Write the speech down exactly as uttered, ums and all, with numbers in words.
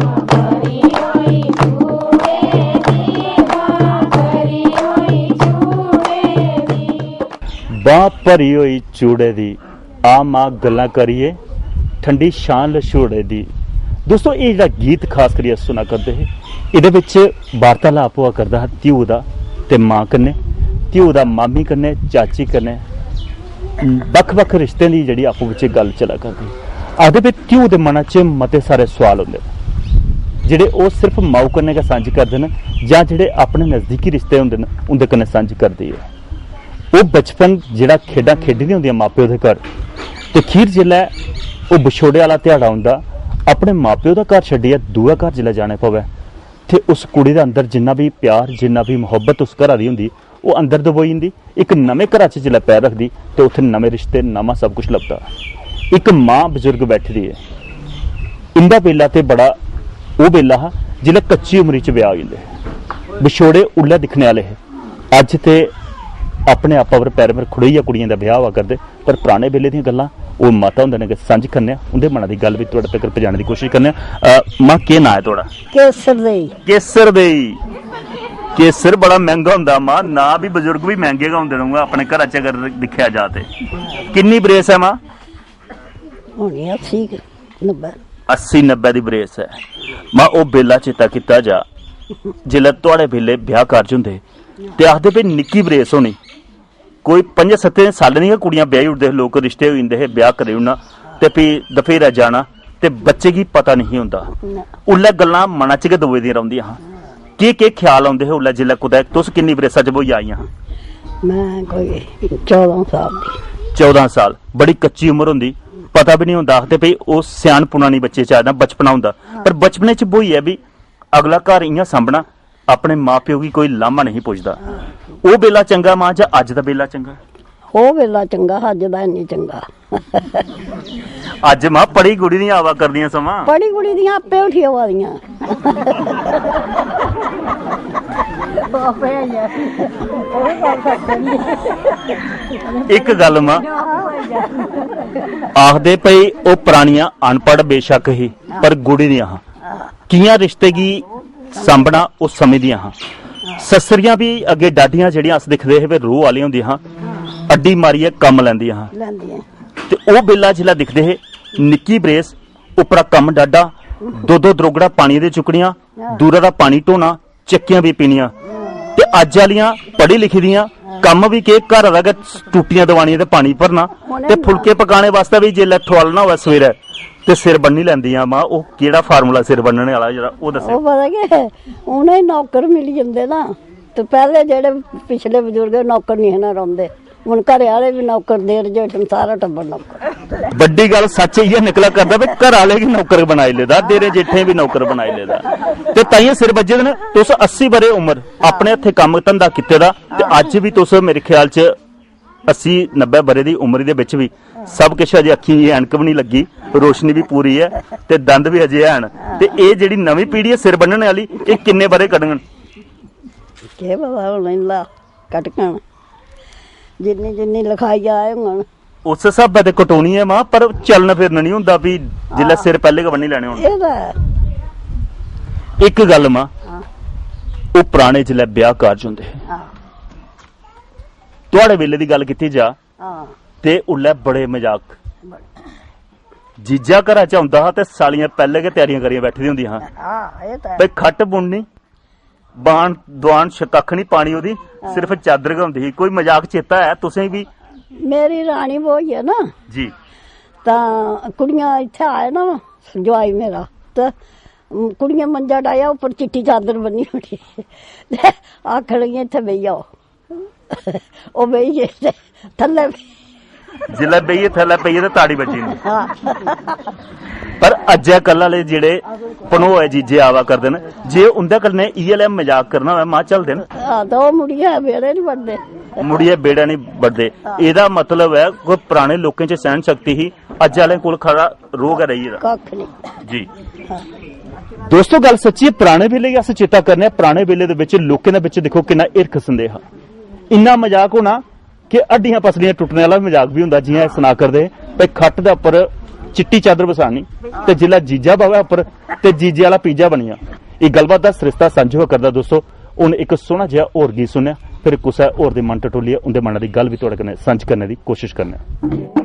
बांह भरी होई चूड़े दी, आ मां गल्लां करिए ठंडी छां लछोड़े दी। दोस्तो, एह् जेह्ड़ा गीत खास करियै सुना करदे हे, एह्दे बिच वार्तालाप होआ करदा हा ध्यू दा ते मां कन्नै, ध्यू दा मामी कन्नै, चाची कन्नै, बक्ख-बक्ख रिश्तें दी जेह्ड़ी आपूं बिच्चें गल्ल चला करदी। आखदे भाई, ध्यू दे मना च मते सारे सोआल होंदे न, जेह्ड़े ओह् सिर्फ माऊ कन्नै गै सांझे करदे न, जां जेह्ड़े अपने नजदीकी रिश्ते होंदे न, उं'दे कन्नै सांझे करदी ऐ। ओह् बचपन, जेह्ड़ा खेढां खेढी दियां होंदियां मां-प्यो दे घर, ते खीर जेल्लै ओह् बछोड़े आह्ला ध्याड़ा औंदा, अपने मां-प्यो दा घर छड्डियै दूआ घर जेल्लै जाने पवै, ते उस कुड़ी दे अंदर जिन्ना बी प्यार, जिन्ना बी मुहब्बत उस घरा दी होंदी, ओह् अंदर दबोई जंदी। इक नमें घरा च जिसलै पैर रखदी ते उत्थै नमें रिश्ते, नमां सब कुछ लभदा। इक मां बजुर्ग बैठी दी ऐ, इंदा बेल्ला ते बड़ा ओह् बेल्ला हा जिसलै कच्ची उमरी च ब्याह होई जंदे हे। बिछोड़े उल्लै दिक्खने आह्ले हे। अज्ज ते अपने आपा पर पैरें पर खड़ोइयै कुड़ियें दा ब्याह होआ करदे, पर पराने बेल्ले दियां गल्लां ओह् माता हुंदे ने गै सांझी करने आं, उंदे मना दी गल्ल बी थुआड़े तगर पजाने दी कोशिश करने आं। अ, मां, केह् नांऽ ऐ थुआड़ा? केसर देई। केसर देई। केसर बड़ा मैंह्गा होंदा मां, नां बी बजुर्ग बी मैंह्गे गै होंदे न, उ'आं अपने घरा च अगर दिक्खेआ जा ते। किन्नी बरेस ऐ मां? होनी अस्सी, नब्बै। अस्सी नब्बै दी बरेस ऐ। मां, ओह् बेल्ला चेता कीता जा, जिसलै थुआड़े बेल्ले ब्याह कारज होंदे हे, ते आखदे भाई निक्की बरेस होनी, कोई पंजें सत्तें सालें दियां कुड़ियां ब्याही ओड़दे हे लोक, रिश्ते होई जंदे हे, ब्याह करी ओड़ना ते फ्ही दफेरै जाना ते बच्चे गी पता नेईं होंदा। ना। उल्लै गल्लां मना च गै दबोई दियां रौंह्दियां हां। केह् केह् ख्याल औंदे हे उल्लै, जिसलै कुतै तुस किन्नी बरेसा च ब्होइयै आइयां हां? मैं कोई चौदां साल दी। चौदां साल, बड़ी कच्ची उम्र होंदी, पता बी नेईं होंदा। आखदे भई ओह् स्यानपुना निं बच्चे च आखदा, बचपना होंदा। पर बचपने च ब्होइयै बी अगला घर इ'यां सांभना, अपने मां प्यो गी कोई लाह्मा नेईं पुजदा। ओह् बेल्ला चंगा मां जां अज्ज दा बेल्ला चंगा? ओह् बेल्ला चंगा हा, अज्ज दा हैनी चंगा। अज्ज मां पढ़ी कुड़ी दियां आवा करदियां समां। पढ़ी कुड़ी दियां आपे उठी आवा दियां। इक गल्ल मां, आखदे भई ओह् परानियां अनपढ़ बेशक ही, पर गुड़ी दियां हां। कि'यां रिश्ते गी सांभना ओह् समझदियां हां। सस्सरियां बी अग्गें डाडियां जेह्ड़ियां अस दिखदे हे, वे रोह् आह्लियां होंदियां हां, अड्डी मारियै कम्म लैंदियां हां। लैंदियां। ते ओह् बेल्ला जिसलै दिखदे हे, निक्की बरेस, उप्परा कम्म डाडा, दो दो द्रोगड़ा पानी दे चुक्कनियां, दूरा दा पानी ढोना, चक्कियां बी पीनियां। ते अज्ज आह्लियां पढ़ी लिखी दियां, कम्म बी केह्, घरा दा गै टूटियां दबानियां ते पानी भरना। ते फुलके पकाने बास्तै बी जेल्लै ठुआलना होऐ सवेरै, ते सिर बन्नी लैंदियां। मां, ओह् केह्ड़ा फार्मूला सिर बन्नने आह्ला जेह्ड़ा, ओह् दस्सेओ। ओह् पता केह्, उ'नें नौकर मिली जंदे ना, ते पैह्ले जेह्ड़े पिछले बजुर्ग नौकर निं हे ना रौंह्दे, हून घरै आह्ले बी नौकर, देर जेठ न, सारा टब्बर नौकर। बड्डी गल्ल सच्च इ'यै निकला करदा भई घरै आह्ले गी नौकर बनाई लेदा, देरे जेठे बी नौकर बनाई लेदा। ते ताइयें सिर बज्जे दे न। तुस अस्सी ब'रे उम्र, अपने हत्थें कम्म धंधा कीते दा, ते अज्ज बी तुस मेरे ख्याल च अस्सी नब्बै ब'रे दी उम्र दे बिच बी सब किश, अजें अक्खीं गी ऐनक बी निं लग्गी, रोशनी बी पूरी ऐ ते दंद बी अजें हैन। ते एह् जेह्ड़ी नमीं पीढ़ी ऐ सिर बन्नने आह्ली, एह् किन्ने ब'रे कड्ढङन? केह् पता हून इं'दा कटकन, जिन्नी जिन्नी लखाई आए होङन। उस स्हाबै ते कटोनी ऐ मां, पर चलन फिरन निं होंदा, फ्ही जिसलै हां। सिर पैह्ले गै बन्नी लैने होन। एह् ते है। इक गल्ल मां, हां। ओह् पराने जिसलै ब्याह कारज होंदे हे, हां। थुआड़े बेल्ले दी गल्ल कीती जा, हां। ते उल्लै बड़े मजाक। बड़े। जीजा घरा च औंदा हा ते सालियां पैह्ले गै त्यारियां करियै बैठी दियां होंदियां हां। हां, एह् ते है। भई खट्ट बुननी, बाण, दुआन श-, कक्ख निं पानी ओह्दी, हां। सिर्फ चादर गै होंदी ही। कोई मजाक चेता ऐ तुसें बी? मेरी रानी ब्होई ऐ ना, जी। तां कुड़ियां इत्थै आए ना, जोआई मेरा, ते कुड़ियें मंजा डाया, उप्पर चिट्टी चादर बन्नी ओड़ी। ते आखन लगियां, "इत्थै बेही जाओ।" ओह् बेही गे ते थल्लै जिसलै बेहियै थल्लै पेइयै ते ताड़ी बज्जी जंदी। हां। पर अज्जै कल्ल आह्ले जेह्ड़े भनोए जीजे आवा करदे न, जे उं'दे कन्नै इ'यै लेहा मजाक करना होऐ, मां, झलदे न? हां, ते ओह् मुड़ियै बेह्ड़े निं बड़दे। मुड़ियै बेह्ड़े निं बड़दे। हां। एह्दा मतलब ऐ, कोई पराने लोकें च सैह्न शक्ति ही, अज्ज आह्लें कोल खरा रोह् गै रेही गेदा। कक्ख निं। जी। हां। दोस्तो, गल्ल सच्ची ऐ, पराने बेल्ले गी अस चेता करने आं, पराने बेल्ले दे बिच लोकें दे बिच दिक्खो किन्ना हिरख संदेह हा। इन्ना मजाक होना कि हड्डियां पसलियां टुट्टने आह्ला मजाक बी होंदा, जि'यां एह् सना करदे हे, भई खट्ट दे उप्पर चिट्टी चादर बसानी ते जिसलै जीजा बावै उप्पर ते जीजे आह्ला पीजा बनी जा। एह् गल्लबात दा सरिस्ता सांझ होआ करदा दोस्तो। हून इक सोह्ना जेहा होर गीत सुनेआ, फिर कुसै होर दे मन टटोलियै उं'दे मनै दी गल्ल बी थुआढ़े कन्नै सांझ करने दी कोशश करने आं।